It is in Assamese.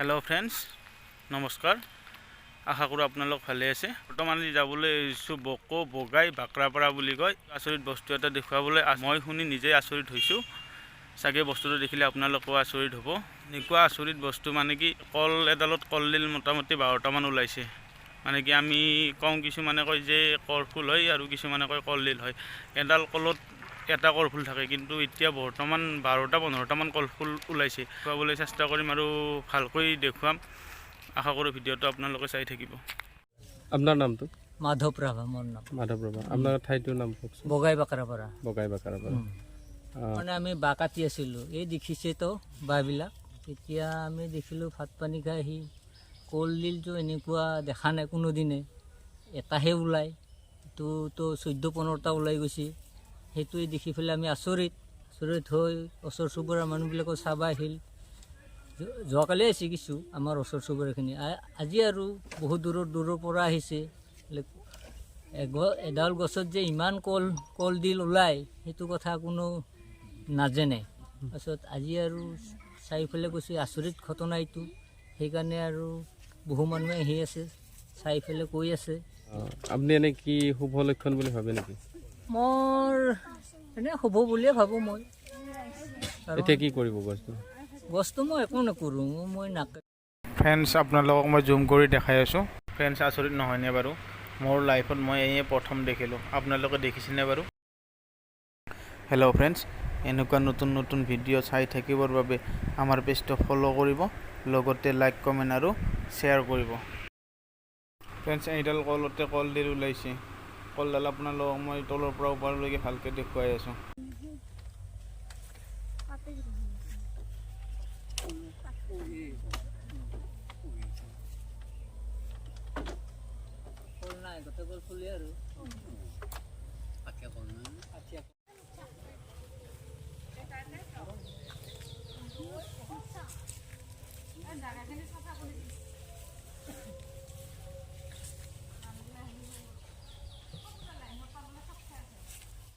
হেল্ল' ফ্ৰেণ্ডছ, নমস্কাৰ। আশা কৰোঁ আপোনালোক ভালে আছে। বৰ্তমান আজি যাবলৈ আহিছোঁ বকো বগাই বাকৰাপাৰা বুলি কয়। আচৰিত বস্তু এটা দেখুৱাবলৈ। মই শুনি নিজেই আচৰিত হৈছোঁ। চাগে বস্তুটো দেখিলে আপোনালোকেও আচৰিত হ'ব। এনেকুৱা আচৰিত বস্তু, মানে কি, কল এডালত কলডিল মোটামুটি 12টামান ওলাইছে। মানে কি, আমি কওঁ, কিছুমানে কয় যে কলফুল হয় আৰু কিছুমানে কয় কলডিল হয়। এডাল কলত এটা কলফুল থাকে, কিন্তু এতিয়া বৰ্তমান 12টা 15টামান কলফুল ওলাইছে। দেখুৱাবলৈ চেষ্টা কৰিম আৰু ভালকৈ দেখুৱাম। আশা কৰোঁ ভিডিঅ'টো আপোনালোকে চাই থাকিব। আপোনাৰ নামটো? মাধৱ ৰাভা মোৰ নাম। মাধৱ ৰাভা। আপোনাৰ ঠাইটোৰ নাম কওকচোন। বগাই বাকৰাপাৰা। বগাই বাকাৰাপাৰা। মানে আমি বাঁহ কাটি আছিলোঁ। এই দেখিছে তো বাঁহবিলাক। তেতিয়া আমি দেখিলোঁ, ভাত পানী খাই আহি কলডিলটো এনেকুৱা দেখা নাই কোনোদিনে। এটাহে ওলায়, তো 14 15টা ওলাই গৈছে। সেইটোৱে দেখি পেলাই আমি আচৰিত আচৰিত হৈ ওচৰ চুবুৰীয়া মানুহবিলাকো চাব আহিল। যোৱাকালি আহিছে কিছু আমাৰ ওচৰ চুবুৰীয়াখিনি। আজি আৰু বহুত দূৰৰ দূৰৰ পৰা আহিছে। এডাল গছত যে ইমান কলডিল ওলায়, সেইটো কথা কোনো নাজানে। তাৰপিছত আজি আৰু চাই পেলাই কৈছে, আচৰিত ঘটনা এইটো। সেইকাৰণে আৰু বহু মানুহে আহি আছে, চাই পেলাই কৈ আছে। আপুনি এনে কি শুভ লক্ষণ বুলি ভাবে নেকি? মোৰ এনে শুভ বুলিয়ে ভাবোঁ মই, কাৰণ এতিয়া কি কৰিব গছটো? গছটো মই একো নকৰোঁ, মই নাক ফ্ৰেণ্ডছ, আপোনালোকক মই জুম কৰি দেখাই আছোঁ। ফ্ৰেণ্ডছ, আচৰিত নহয়নে বাৰু? মোৰ লাইফত মই এয়ে প্ৰথম দেখিলোঁ। আপোনালোকে দেখিছেনে বাৰু? হেল্ল' ফ্ৰেণ্ডছ, এনেকুৱা নতুন নতুন ভিডিঅ' চাই থাকিবৰ বাবে আমাৰ পেজটো ফ'ল' কৰিব, লগতে লাইক, কমেণ্ট আৰু শ্বেয়াৰ কৰিব। ফ্ৰেণ্ডছ, এইডাল কলতে কলডিল ওলাইছে। কলডাল আপোনালোকক মই তলৰ পৰা ওপৰলৈকে ভালকৈ দেখুৱাই আছোঁ। কল নাই, গোটেই কল ফুলি আৰু আঠিয়া কল।